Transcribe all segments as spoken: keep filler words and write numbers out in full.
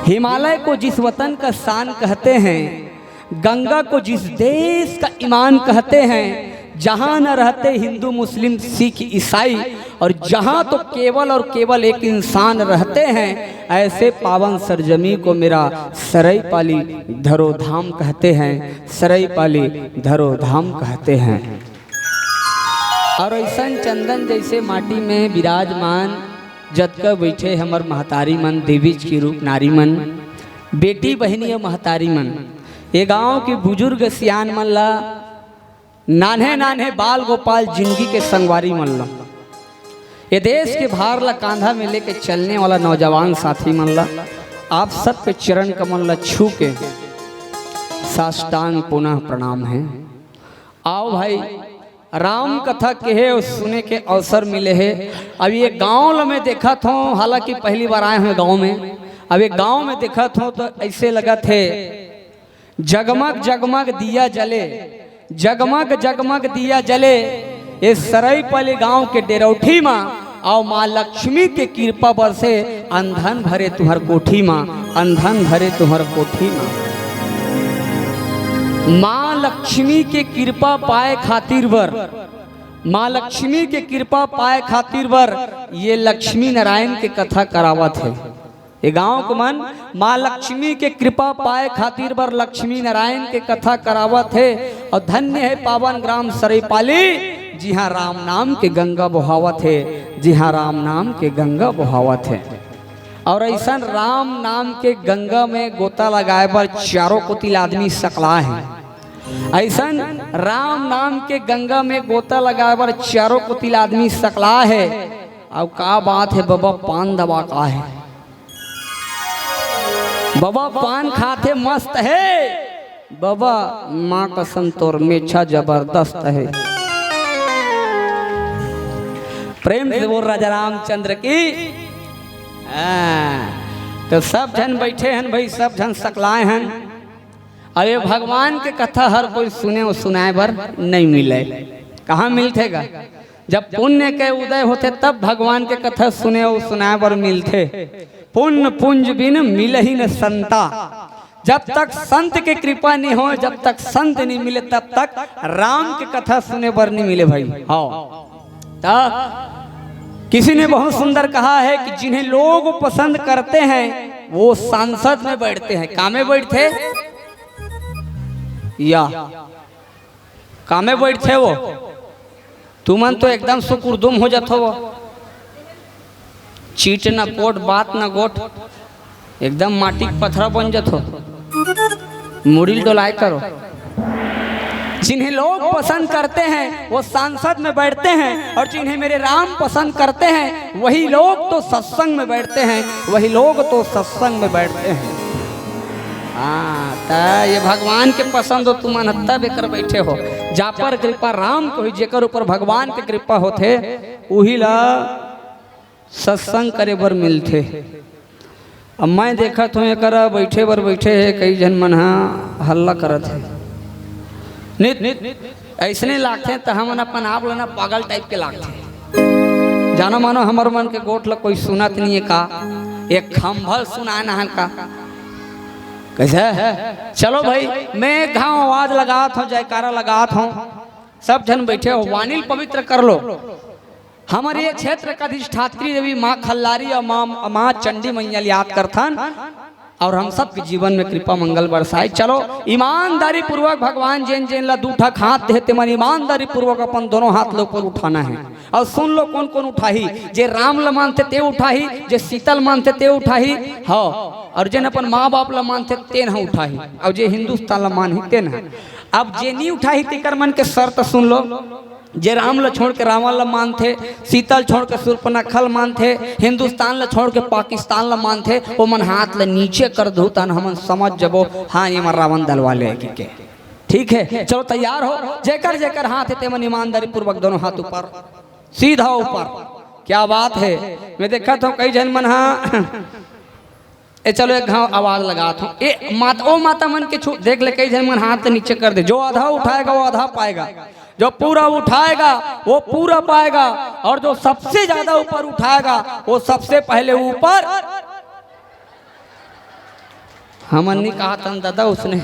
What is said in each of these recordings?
हिमालय को जिस वतन का शान कहते हैं, गंगा को जिस देश का ईमान कहते हैं, जहां न रहते हिंदू, मुस्लिम, सिख, ईसाई, और जहां तो केवल और केवल एक इंसान रहते हैं, ऐसे पावन सरजमी को मेरा सरईपाली धरोधाम कहते हैं, सरईपाली धरोधाम कहते हैं। और ऐसन चंदन जैसे माटी में विराजमान जतका बइठे हमर महतारी मन, देवीच के रूप नारी मन, बेटी बहिनी अउ महतारी मन, ये गांव के बुजुर्ग सियान मन ला, नान्हे नान्हे बाल गोपाल जिनगी के संगवारी मन ला, ये देश के भार ला कांधा में लेके चलने वाला नौजवान साथी मन ला, आप सबके चरण कमल ला छू के साष्टांग पुनः प्रणाम हे। आओ भाई, राम कथा केहे अउ सुने के अवसर मिले हे। अब ये गांव ल मैं देखत हूँ, हालांकि पहली बार आए हूँ गांव में। अब ये गांव में देखत हूँ तो ऐसे लगत हे, जगमग जगमग दिया जले, जगमग जगमग दिया जले। ये सरईपाली गांव के डेरौठी मा, अउ माँ लक्ष्मी के कृपा बरसे, अंधन भरे तुहर कोठी मा, अंधन भरे तुहर कोठी मा। माँ लक्ष्मी के कृपा पाए खातिर बर, माँ लक्ष्मी के कृपा पाए खातिर बर ये लक्ष्मी नारायण के कथा करावत हे। ये गांव के मन माँ लक्ष्मी के कृपा पाए खातिर बर लक्ष्मी नारायण के कथा करावत हे। अउ धन्य हे पावन ग्राम सरईपाली, जिहां राम नाम के गंगा बोहावत हे, जिहां राम नाम के गंगा बोहावत हे। अउ ऐसन राम नाम के गंगा में गोता लगाए बर चारों कोति ल आदमी सकला हे। ऐसन राम नाम के गंगा में गोता लगाए बर चारों कोति ल आदमी सकला हे। अउ का बात हे बबा, पान दबा का हे? बबा पान खाथे मस्त हे। बबा, माँ कसम तोर मेछा जबरदस्त हे। प्रेम से बोल राजा रामचंद्र की। हाँ, तो सब झन बइठे हन भाई, सब झन सकलाए हन। अउ ये भगवान के कथा हर कोई सुने अउ सुनाए बर नइ मिले। कहाँ मिलथे गा? जब पुण्य के उदय होथे तब भगवान के कथा सुने अउ सुनाए बर मिलथे। पुण्य पुंज बिन मिलही न संता। जब तक संत के कृपा नइ होय, जब तक संत नइ मिले, तब तक राम के कथा सुने बर नइ मिले भाई। हाँ, त किसी ने बहुत सुंदर कहा है कि जिन्हें लोग पसंद करते हैं वो सांसद में बैठते हैं। का में बैठथे? या का में बैठथे वो? तुमन तो एकदम सुकुरदुम हो जाथो वो। चीट न पोट, बात न गोठ, एकदम माटी के पथरा बन जाथो। मुड़ी ल डोलाए करो। जिन्हें लोग पसंद करते हैं वो सांसद में बैठते हैं, और जिन्हें मेरे राम पसंद करते हैं वही लोग तो सत्संग में बैठते हैं, वही लोग तो सत्संग में बैठते हैं। हाँ, त ये भगवान के पसंद हो तुमन ह, तब एकर बैठे हो। जा पर कृपा राम के होही, जेकर ऊपर भगवान के कृपा होथे, उही ला सत्संग करे बर मिलथे। अब मैं देखत हूँ, एकर बैठे बर बैठे हे, कई झन मन ह हल्ला करत हे। नित, नित, ऐसने लागथे, त हमन अपन आप ल ना पागल टाइप के लागथे। जानो मानो हमर मन के गोठ ल कोई सुनत नइ हे का? एक खंभल सुनाए नहन का? कैसे? चलो भाई, मैं एक घाव आवाज लगात हूँ, जयकारा लगात हूँ, सब झन बैठे हो, वाणी ल पवित्र कर लो। हमर ये क्षेत्र के अधिष्ठात्री देवी माँ खल्लारी अउ माँ, माँ चंडी मैया ल याद करथन, अउ हम सबके जीवन में कृपा मंगल बरसाए। चलो, ईमानदारी पूर्वक भगवान जेन जेन ला दू ठक हाथ दे हे, तेमन ईमानदारी पूर्वक अपन दोनों हाथ ल ऊपर उठाना हे। अउ सुन लो, कोन कोन उठाही। जे राम ल मानथे ते उठाही, जे सीता ल मानथे ते उठाही, हाँ, अउ जेन अपन माँ बाप ल मानथे तेन ह उठाही, अउ जे हिंदुस्तान ल मानही तेन ह। अब जे नइ उठाही तेकर मन के शर्त सुन लो। जे राम ल छोड़ के रावण ल मानथे, सीता ल छोड़ के सूर्पनखा ल मानथे, हिंदुस्तान ल छोड़ के पाकिस्तान ल मानथे, ओमन हाथ ल नीचे कर दू, तहन हमन समझ जबो, हाँ, एमन रावण दल वाले हे कहिके। ठीक हे, चलो तैयार हो, जेकर जेकर हाथ हे तेमन ईमानदारी पूर्वक दोनों हाथ ऊपर, सीधा ऊपर। क्या बात हे, मैं देखत हूँ कई झन मन हा ए, चलो एक घाव आवाज लगात हूँ। ए, मात-, ओ माता मन के छू-, देख ले, कई झन मन हाथ नीचे कर दे। जो आधा उठाएगा, वो आधा पाएगा। जो पूरा उठाएगा, वो पूरा पाएगा। और जो सबसे ज्यादा ऊपर उठाएगा, वो सबसे पहले ऊपर। हमन नहीं कहा था दादा, उसने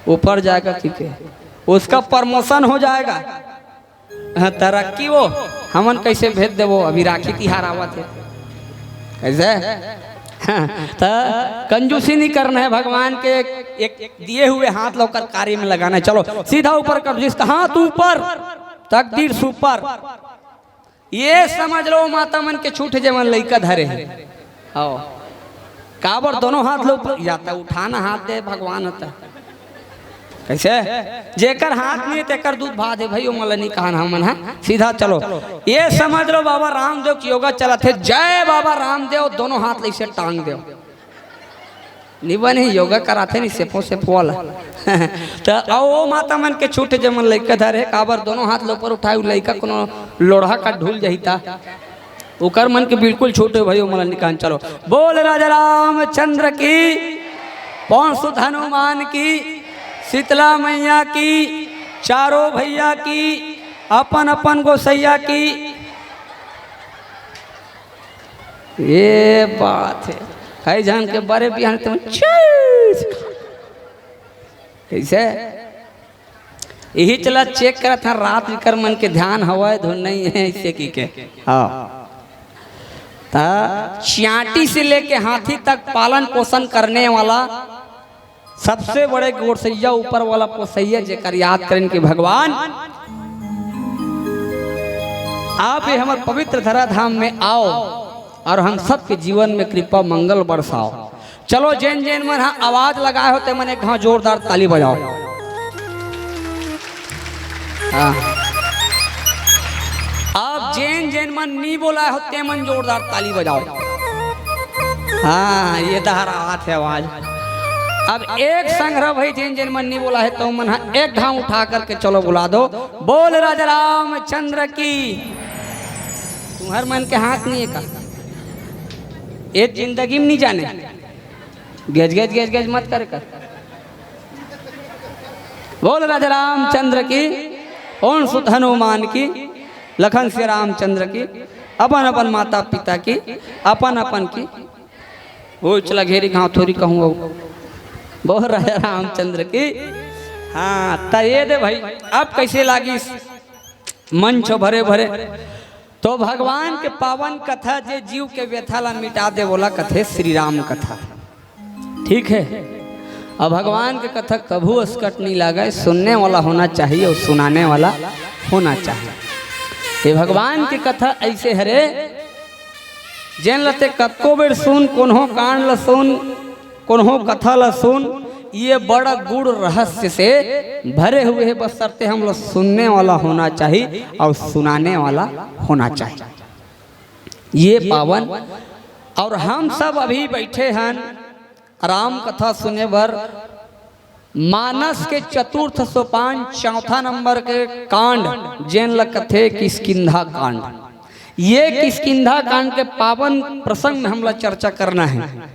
ऊपर जाएगा, ठीक है, उसका प्रमोशन हो जाएगा। हाँ, तरक्की वो, हमन कैसे भेज देबो? अभी राखी तिहार आवत है, कैसे? हाँ, तो कंजूसी नहीं करना है, भगवान के एक, एक दिए हुए हाथ ला ओकर कार्य में लगाना है। चलो सीधा ऊपर कर, जिसका हाथ ऊपर, तकदीर सुपर। ये समझ लो माता मन के छूट, जेमन लइका धरे हैं। हाँ, काबर दोनों हाथ ला ऊपर, या तो उठाना हाथ दे भगवान होता। कैसे? जेकर हाथ नहीं तेकर दूध भात है भाई, ओ मला नहीं कहन हमन हा। सीधा चलो, ये समझ लो बाबा रामदेव की योगा चलत है। जय बाबा रामदेव, दोनों हाथ ला इसे टांग दो। नहीं बने, योगा कराथे नहीं, सेपो सेपो वाला। तो आओ माता मन के छूट, जेमन लइका धरे, काबर दोनों हाथ ला ऊपर उठाए, उ लइका कोनो लोढ़ा का ढूल जहिता, ओकर मन के बिल्कुल छूट है भाई, ओ मला निकान। चलो, बोल राजा रामचंद्र की, पवन सुत हनुमान की, शीतला मैया की, चारों भैया की, अपन अपन गोसैया की। ये बात है, कई झन के बड़े बिहान तुम चल कैसे? यही चला चेक करत हन, रात बिकर मन के ध्यान हवय धुन नहीं है, इसे की के। हाँ, ता चियांटी से लेके हाथी तक पालन पोषण करने वाला सबसे बड़े गोसैया, ऊपर वाला पोसैया, जेकर याद करें कि भगवान, आप ये हमर पवित्र धरा धाम में आओ और हम सबके जीवन में कृपा मंगल बरसाओ। चलो, जेन जेन मन हा आवाज लगाए हो, ते मन एक घाव जोरदार ताली बजाओ। हाँ, आप जेन जेन मन नी बोलाए हो, ते मन जोरदार ताली बजाओ। हाँ, ये तो हर आवाज है, आवाज। अब एक संग्रह भाई, जेन जेन मन नी बोलाए हो, तो मन हा एक घाव उठा करके चलो बुला दो। बोल राजा रामचंद्र की। तुम्हर मन के हाथ नहीं है का? ये जिंदगी में नहीं जाने। गेज गेज गेज गेज मत करे कर। बोल राजा रामचंद्र की, पवन सुत हनुमान की, लखन से रामचंद्र की, अपन अपन माता पिता की, अपन अपन की। वो चला घेरी घाव थोड़ी कहूँ वो। बोल राजा रामचंद्र की। हाँ, त ये दे भाई, अब कैसे लागिस मंच भरे भरे? तो भगवान के पावन कथा, जे जीव के व्यथा ला मिटा दे, बोला कथे श्री राम कथा। ठीक है, अब भगवान के कथा कभू असकट नहीं लागे, सुनने वाला होना चाहिए और सुनाने वाला होना चाहिए। ये भगवान के कथा ऐसे हरे, जेन लते कतको बेर सुन, कोनो कांड ल सुन, कोनो कथा ला सुन, ये बड़ा गूढ़ रहस्य से भरे हुए है। बशर्ते हम लोग सुनने वाला होना चाहिए और सुनाने वाला होना चाहिए। ये पावन, और हम सब अभी बैठे हैं राम कथा सुने बर। मानस के चतुर्थ सोपान, चौथा नंबर के कांड, जेन ल कथे किष्किंधा कांड। ये किष्किंधा कांड के पावन प्रसंग में हमला चर्चा करना है।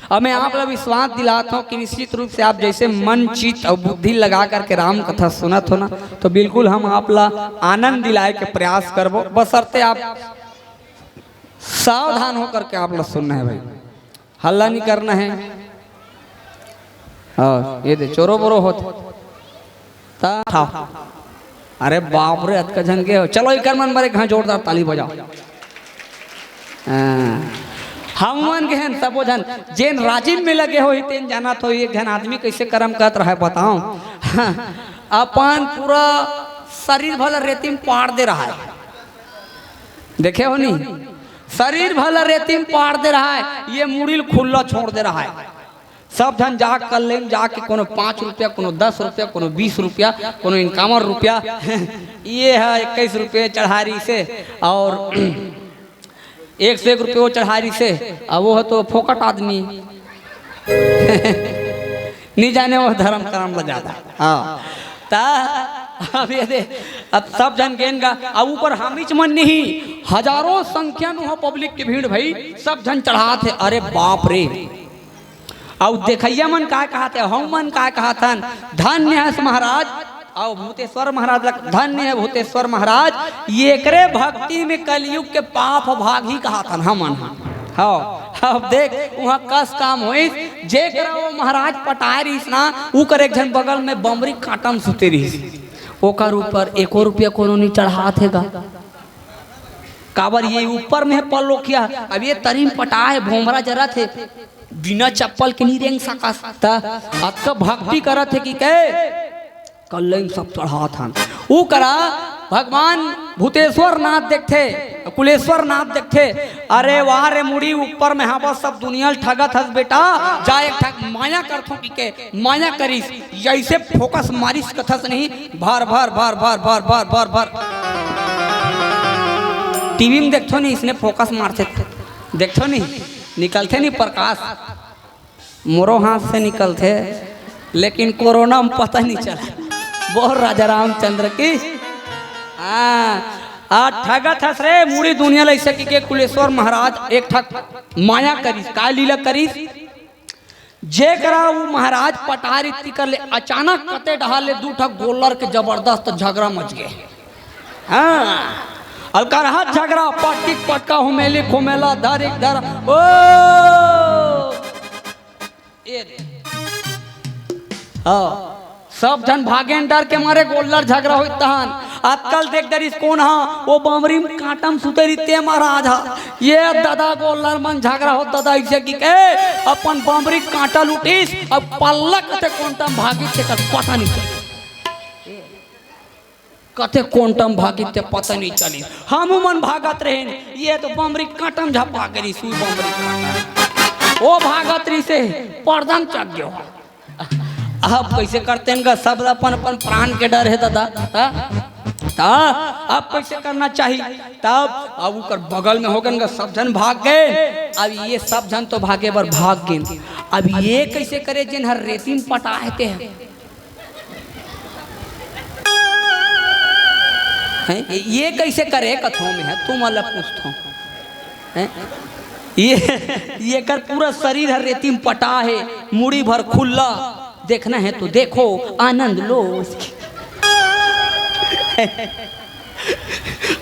अब मैं आप ला विश्वास दिलात हूँ कि निश्चित रूप से आप जैसे मन, चित्त और बुद्धि लगा करके राम कथा सुनत हो ना, तो बिल्कुल हम आप ला आनंद दिलाए के प्रयास करबो, बशर्ते आप सावधान होकर के आप ला सुनना है भाई, हल्ला नहीं करना है। और ये दे चोरो बोरो होत। ता था। अरे बाप रे, अतका झन के हो। चलो, एकर मन बर एक घाव जोरदार ताली बजाओ। हाँ। हम मन के हन सबो झन, जेन राजिम में लगे होही, तेन जानत होही, एक झन आदमी कैसे करम करत रहय, बताओ। अपन पूरा शरीर भला रेती में पाड़ दे रहय। देखे हो नी? शरीर भला रेती में पाड़ दे रहय, ये मुड़ी ल खुल्ला छोड़ दे रहय। सब झन जा कल्ले में जाके कोनो पाँच रुपया, कोनो दस रुपया, कोनो बीस रुपया, कोनो इक्यावन रुपया, ये है इक्कीस रुपये चढ़ारी से, और एक सौ एक रुपये वो चढ़ारी से, अब वो है तो फोकट आदमी। नहीं जाने वो धर्म कर्म ला ज्यादा। हाँ। ता अब ये दे, अब सब झन गेन गा, अब ऊपर हामिच मन नहीं, हजारों संख्या में हो पब्लिक की भीड़ भाई, सब झन चढ़ात हे। अरे बाप रे। अउ देखइया मन काय कहत हे, हम मन काय कहत हन, "धन्य हस महाराज।" अउ भूतेश्वर महाराज ल, "धन्य हे भूतेश्वर महाराज, येकरे भक्ति में कलयुग के पाप भागही," कहत हन हमन ह। हव, अब देख, उहाँ कस काम होइस, जे करा वो महाराज पटाए रहिस ना, ऊ कर एक झन बगल में बमरी कांटा म सुते रहिस। ओकर ऊपर एको रुपया कोनो नी चढ़ात हे गा। काबर ये ऊपर में हे पल्लोकिया, अब ये तरी म पटाए हे, भोंभरा जरत हे, बिना चप्पल के नी रेंग सकस। त अतका भक्ति करत हे कि के कल्ले म सब चढ़ात हन। ऊ करा भगवान भूतेश्वर नाथ देखथे, कुलेश्वर नाथ देखथे, "अरे वाह रे मुड़ी, ऊपर में हावस, सब दुनिया ल ठगत हस बेटा, जा एक ठक माया करथों," कि के माया करिस, अइसे फोकस मारिस कथस नहीं, भर भर भर भर भर भर भर भर। टीवी में देखथो नहीं, इसने फोकस मारथे, देखथो नहीं, निकलथे नहीं प्रकाश। मोरो हाथ से निकलथे, लेकिन कोरोना में पता नहीं चला। बोल राजा रामचंद्र की। हाँ, आ ठगत हस रे मुड़ी दुनिया ल, अइसे कि के कुलेश्वर महाराज एक ठक माया करिस, काय लीला करिस? जे करा वो महाराज पटारी तिकर ले अचानक कते डहार ले दू ठक गोल्लर के जबरदस्त झगड़ा मच गे। हाँ, अलकरहा झगड़ा, पट्टी पटका, हुमेली खुमेला, धरिक धरा। ओ ए रे। हाँ, सब झन भागेन डर के मारे, गोल्लर झगड़ा होइत तहन। अतका ल देख डरिस कोन हा, वो बमरी म कांटा म सुते रहिस ते महाराज हा। ये ददा गोल्लर मन झगड़ा होत ददा, अइसे कि के अपन बमरी कांटा ल उठिस, अब पल्ला कते कोंटा म भागिस तेकर पता नहीं चलिस। कते कोंटा म भागिस ते पता नहीं चलिस। हमू मन भागत रहेन, ये तो बमरी कांटा म झपा गे रहिस, सुई बमरी कांटा। वो भागत रहिसे, पर्दा म चघ गयो। अब कइसे करतेन गा, सब ल अपन अपन प्राण के डर हे ददा। हाँ? त अब कइसे करना चाही? तब अब उकर बगल में होगेन गा, सब झन भाग गे। अब ये सब झन तो भागे बर भाग गेन, अब ये कइसे करे जेन हर रेती म पटाए हे ते ह? हैं? ये कइसे करे कथों में हे, तुमन ल पूछथों। हैं? ये, येकर पूरा शरीर हर रेती म पटा हे, मुड़ी भर खुल्ला। देखना है तो देखो, आनंद लो।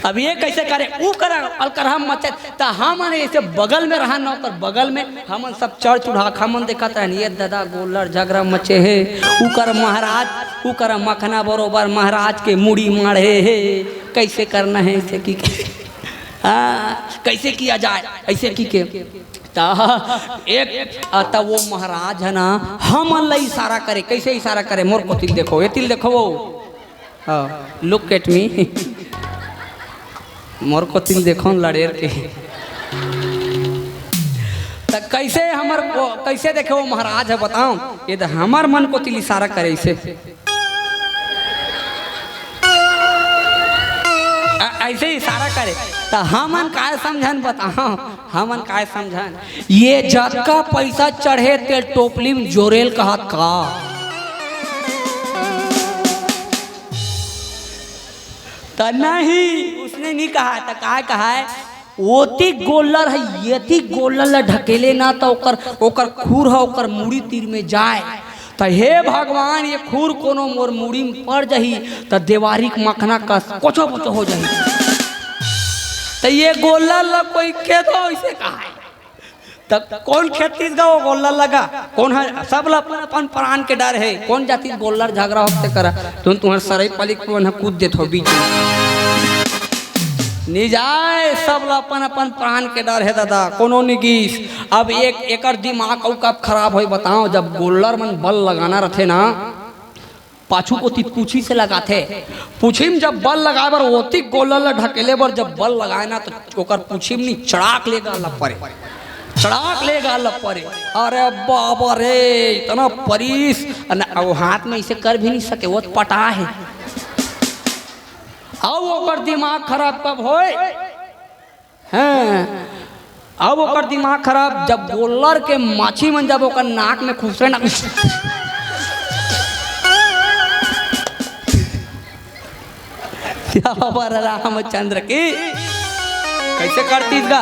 अब ये कइसे करे, ऊ करा, अलकरहा मचे, त हमन अइसे बगल में रहन ना, ओकर बगल में हमन सब चढ़ चढ़ा के हमन देखत रहन, ये ददा गोल्लर झगड़ा मचे हे, उकर महाराज, उकर मखना बरोबर महाराज के मुड़ी माढ़े हे, कइसे करना हे अइसे कि के, हाँ, कइसे किया जाए अइसे कि के। त एक, आ, त वो महाराज हे ना, हमन ला इशारा करे, कइसे इशारा करे, मोर कोतिल देखो, एतिल देखो वो। हाँ, look at me। मोर कोतिल देखो न लड़ेर के। त कइसे हमर, वो, कइसे देखे वो महाराज हे बताओ? ये त हमर मन कोतिल इशारा करे अइसे। अ-, अइसे इशारा करे। त हमन काय समझन बताओ? हमन काय समझन? ये जतका पइसा चढ़े ते टोपली म जोरेल कहत का? त नहीं, उसने नहीं कहा, त काय कहा है? ओती गोल्लर हे, येती गोल्लर ला ढकेले ना, त ओकर, ओकर खूर ह, ओकर मुड़ी तीर में जाए। त हे भगवान, ये खूर कोनो मोर मुड़ी में पड़ जाही, त देवारी के मखना कस कोचो कोचो हो जाही। त ये गोल्लर ला कोई के दो, इसे कहा है। त कोन खेतीस गा वो गोल्लर लगा? कोन ह? सब ल अपन, अपन प्राण के डर हे। कोन जातिस गोल्लर झगड़ा होथे करा? तुम, तुम्हर सरई पाली के मन ह कूद देथो बीच में। नी जाय, सब ल अपन, अपन प्राण के डर हे ददा, कोनो नी गीस। अब एक, एकर दिमाग अउ कब खराब होय बताओ, जब गोल्लर मन बल लगाना रथे ना, पाछू कोती पूछी से लगाथे। पूछी म जब बल लगाए बर, ओती गोल्लर ल ढकेले बर जब बल लगाए ना, त ओकर पूछी म नी, चड़ाक ले गाल ल परे, चड़ाक ले गाल ल परे। अरे बाबा रे, इतना परिस, न, अब हाथ में इसे कर भी नहीं सके, वो पटा है। अब ओकर दिमाग खराब कब होय? हैं, अब ओकर दिमाग खराब, जब गोल्लर के माछी मन जब ओकर नाक में खुसरे ना, क्या बाबा रामचंद्र की, कइसे करतीस गा?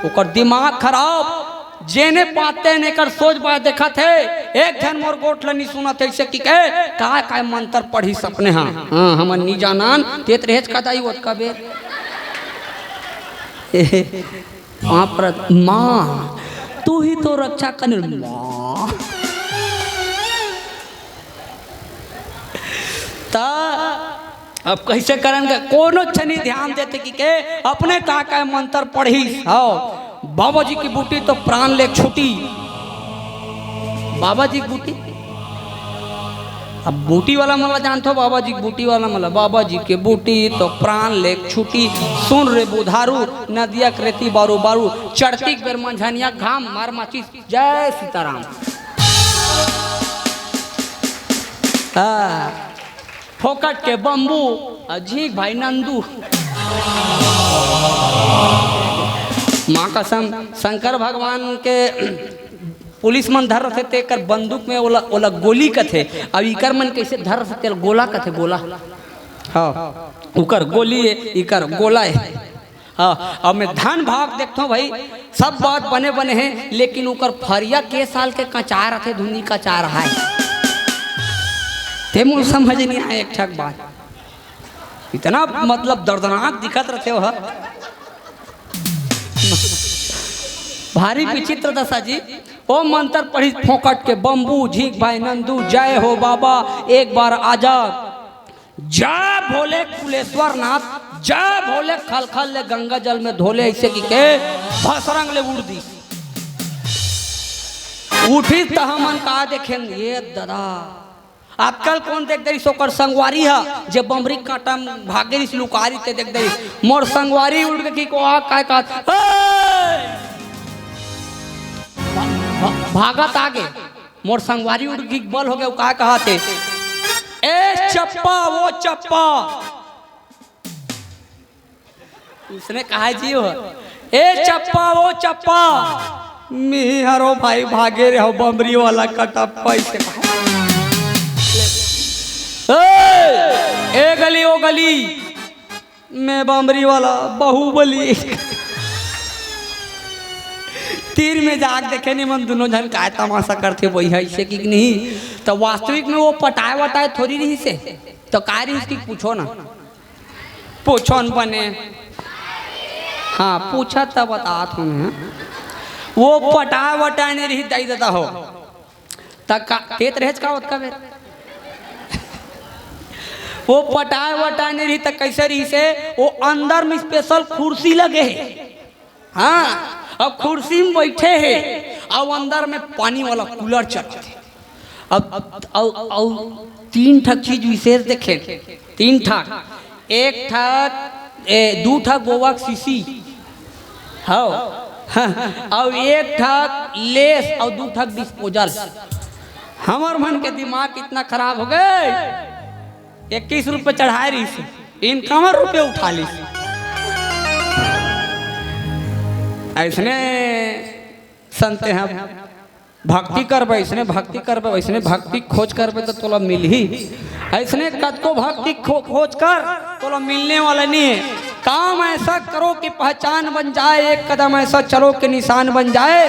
ओकर दिमाग खराब, जेने पाते ने कर सोच बात देखत हे, एक झन मोर गोठ ल नी सुनत हे, अइसे कि के, काय काय मंत्र पढ़ी सपने हा। हाँ, हमन नी जानन, तेत रहेच का दाई ओतका बेर। माँ प्र-, माँ, तू ही तो रक्षा करने वाला माँ। त अब कइसे करन के, कोनो छनी ध्यान देथे कि के अपने का का मंत्र पढ़िस। हव, बाबा जी की बूटी तो प्राण ले छूटी। बाबा जी की बूटी, अब बूटी वाला मन ला जानथो, बाबा जी की बूटी वाला मन ला, बाबा जी के बूटी तो प्राण ले छूटी। सुन रे बुधारू, नदिया के रेती बारू बारू, चढ़ती के बेर मंझनिया घाम मार माचिस। जय सीताराम। हाँ, फोकट के बम्बू, आ झींक भाई नंदू। माँ कसम, शंकर भगवान के पुलिस मन धर रथे, तेकर बंदूक में ओला, ओला गोली कथे, अब इकर मन कइसे धर रथे, तेला गोला कथे, गोला। हाँ, उकर गोली हे, इकर गोला हे। हाँ, अब मैं धन भाव देखथों भाई, सब बात बने बने हे, लेकिन उकर फरिया के साल के कचार रथे, धुनी कचार हे। ते मोर समझ नहीं आए एक ठक बात, इतना मतलब दर्दनाक दिखत रथे वह। भारी विचित्र दशा जी। ओ मंत्र पढ़ी फोकट के बम्बू, झींक भाई नंदू, जय हो बाबा, एक बार आजा। जय भोले कुलेश्वर नाथ, जय भोले। खलखल ले गंगा जल में धोले, अइसे कि के भसरंग ले उड़ दी। उठिस त हमन का देखेन, ये ददा, आजकल कोन देख दरिस, ओकर संगवारी ह, जे बमरी कांटा म भागे रिहिस लुकारी, ते देख दरिस। मोर संगवारी उठ के कि को आ, काय कहत, "ए!" भा-, भा-, भागत आगे। मोर संगवारी उठ के बल हो गया, काय कहत हे, "ए चप्पा, वो चप्पा।" उसने कहा जी हो, "ए चप्पा, वो चप्पा, मी हरो भाई भागे रे हो बमरी वाला कटप्पा।" इसे कहा, "ए, ए गली, ओ गली, मैं बमरी वाला बाहुबली।" तीर में जाके देखे नहीं मन, दोनों झन काय तमाशा करथे, वही है इसे कि नहीं। तो वास्तविक में वो पटाए वटाए थोड़ी रहिसे, तो काय रहिस कि पूछो ना। पूछो न बने। हाँ, पूछा त बतात हूँ मैं। वो पटाए वटाए नहीं रही, दाई ददा हो। त का, तेत रहेच का ओतका बेर? वो पटाए वटाए नहीं रही, त कइसे रहिसे? वो अंदर में special कुर्सी लगे हे। हाँ, अब कुर्सी में बइठे हे, अउ अंदर में पानी वाला कूलर चलत हे। अब, अउ, अउ तीन ठक चीज विशेष देखे, तीन ठक, एक ठक, ए, दू ठक गोवा के शीशी, हव, अउ एक ठक लेस, अउ दू ठक disposal। हमर मन के दिमाग इतना खराब हो गे, इक्कीस रुपये चढ़ाए रहिस, इनकमर रुपये उठा लिस। अइसने संत ह, भक्ति करबे, अइसने भक्ति करबे, अइसने भक्ति खोज करबे, त तोला मिलही। अइसने कतको भक्ति खो-, खोज कर, तोला मिलने वाला नहीं है। काम ऐसा करो कि पहचान बन जाए, एक कदम ऐसा चलो कि निशान बन जाए।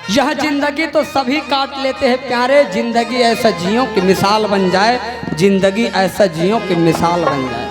यह जिंदगी तो सभी काट लेते हैं प्यारे, जिंदगी ऐसा जियो कि मिसाल बन जाए, जिंदगी ऐसा जियो कि मिसाल बन जाए।